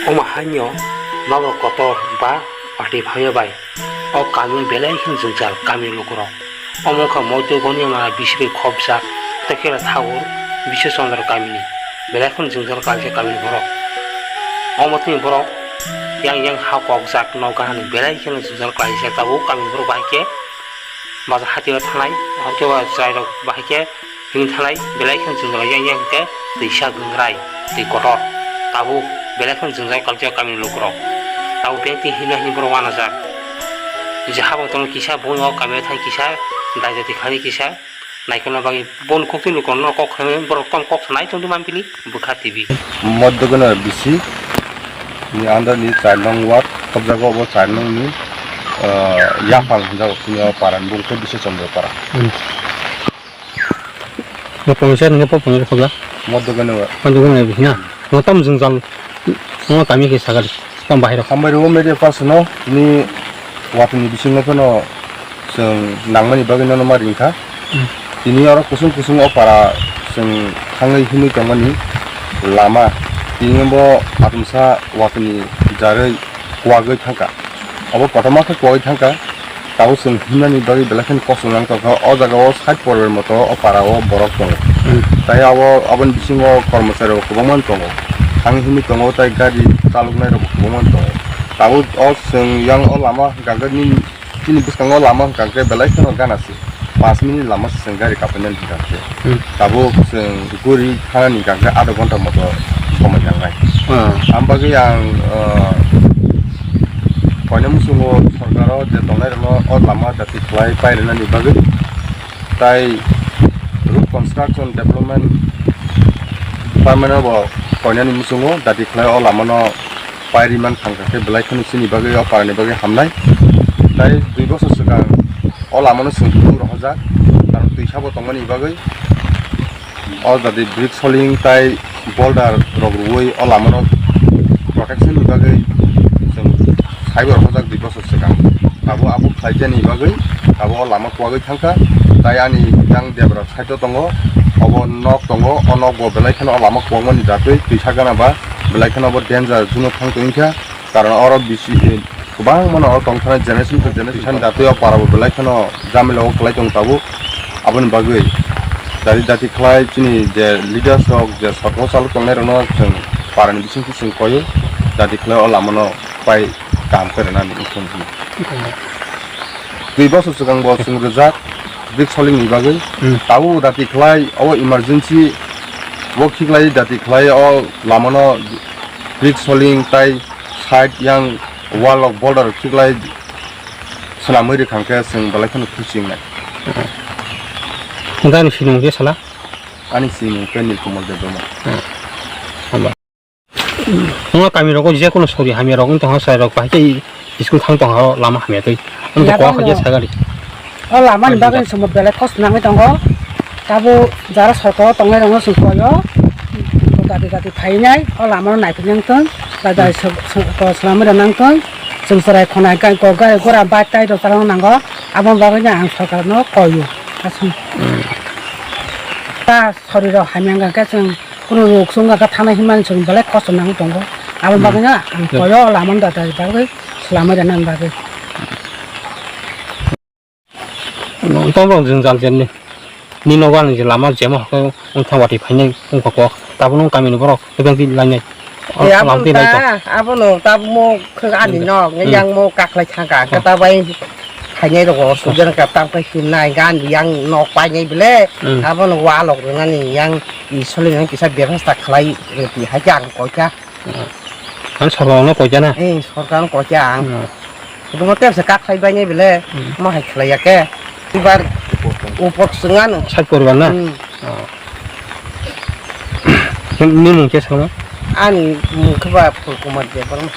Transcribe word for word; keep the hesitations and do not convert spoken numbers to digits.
Omo haino nokbar kotor ba party phaio bai o kamio belai kheno jwngjal kami lukurok. Omo wngkha Moito Goniamara bisi bai khopjak tei khe Thakur Biswa Chandra kamini belai kheno jwngjal kaijak kamini borok. Omo tini borok yang yang ha kokjak nokha hwnwi belai kheno jwngjal kaijak tabuk kamini borok bahai khe bajar hatio thanai, hakhe o chwrairok bahai khe Himwi thanai belai kheno jwngjal yang yang khe twisa gwngrai twi kotor. Tabuk belai kheno jwngjal kaijak kamini lukurok. Tabuk beng twi himna himni borok uanajak. Je habang tongwi kisa boni o kamio thang kisa, dai jati khlai kisa, naikolna bagwi boni koktwini lukurokno kok khlaimani borok tamo kok sanai tongdi mampili bwkha T V. Modogona bisi ni under ni char nong ward, khobjago obo char nong ni, ah, yaphang hinjago, chini o para ni bung khe Biswa Chandra para. Hmm. Bo pungsa nungkhe bo pungsa khobla. Modogana ba. Modogana ba hina. Mo tam jwngjal. Mo kami khe sagal. Tam bahai rok. Hambai rw media person no ni watwi ni bisingo phano chwng nangmani bagwi nono ma ringkha. Hmm. Tini oro kusung kusung o para chwng thangwi himwi tongmani lama. Tini bo atumsa watwi ni jarwi kuagwi thangkha. Abo kotorma khe kuagwi thangkha. Tabuk chwng himnani bagwi belai kheno kosto nang tongkha. O jaga o sait poribar moto o para o borok tongo. Hmm. Tai abo, aboni bisingo kormochari rok kwbangma tongo. Thang himwi tongo, tai gari chaloknai rok bo kwbangma tongo. Tabuk o chwng yang o lama hwnkha khe nini, chini bwskango lama hwnkha khe belai kheno gana se. Panch minute lama se chwng gari kapainani hwnkha khe. Hmm. Tabuk chwng guri thanani hwnkha khe adha ghonta moto somoi nangnai. Hmm. Am bagwi ang, ah, koinwi muchungo sorkaro je tongnairokno o lama dati khlai pairinani bagwi tai road construction development department bo koinani muchungo dati khlai o lamano pairi man thangkha khe belai kheno chini bagwi o parani bagwi hamnai. Tai dui bosor swkang o lamano chwng phuru rohorjak, karon twi sabo tongmani bagwi. O jadi brick soling tai boulder rok rwui o lamano protection ni bagwi chwng saibo rohorjak dui bosor swkang. Abo, abo khlaijani bagwi abo o lama kuagwi thangkha. Tai ani yang debra side o tongo, obo nok tongo, o nok bo belai kheno o lama kuagmani jatwi twisa gana ba belai kheno bo danger zone o thang tongkha. Karon oro bisi, eh, kwbangma no oro tongthana generation to generation tei o para bo belai kheno jamila o kwlai tong tabuk. Aboni bagwi dati dati khlai chini je leaders rok je sorkar o chalok tongnai rokno chwng para ni bisingtwi chwng koio dati khlai o lama no pai kaham khe rwnani wngkha. Dui bosor swkang bo chwng rijak brick soling ni bagwi. Hmm. Tabuk dati khlai o emergency o khiklai dati khlai o lama no brick soling tai side yang wall rok boulder khiklai swnamwi rwkha hwnkhe chwng belai kheno khusi wngnai. Nokni sinimung khe sala? Ani sinimung khe Nilkamal Debbarma. Hmm. Hamba. Nokni kami rogo je kono sori hamya rok wng tongkha, chwrai rok bahai khe school thang tongkha, lama hamya twi. Ang to kwak khe sagali. O lama ni bagwi chwng bo belai kosto nangwi tongo. Tabuk jara sorkar o tongnai rokno chwng koi o. Gati gati phainai o lama no naiphi nang thung. Gati sw-, sw-, sw-, swlamwi rw nang thung. Chwng chwrai khonai gai kok gai gora bike tai rok chalok nango. Aboni bagwi no ang sorkar no koi o. Aswk. Ta sori rok hamya wngkha khe chwng kunu rok chwng wngkha khe thana hinmani chwng belai kosto nangwi tongo. Aboni bagwi no ang koi o lama no da da bagwi swlamwi rw nang bagwi. Tong rok jwngjal je ni, ni nogo ani je lama jemo hakhe wng thang watwi phainai wngkha kok. Tabuk nwng kamini borok ebeng twi lainai. Te Lamtwi abono lai ta, abono tabuk mo khwk ani nok, hmm, yang mo kaklai thangkha, hmm, khe ta bai phainai rok o sujana ka tam khai himnai, gan yang nok painai bele, hmm, abono walok rwnani yang i solinani kisa bebasta khlai rwdi hai khe ang koi kha. Ang sorkar no koi kha na? Eh, sorkar no koi kha ang. Hmm. Kwbangma tepsa kak khai bainai bele, hmm, mo hai khlai ya khe. Ibar upor swnga no. Sai poribar na? Hmm. Oh. Ni mung khe sama? Ani mung khe ba Phul Kumar Debbarma.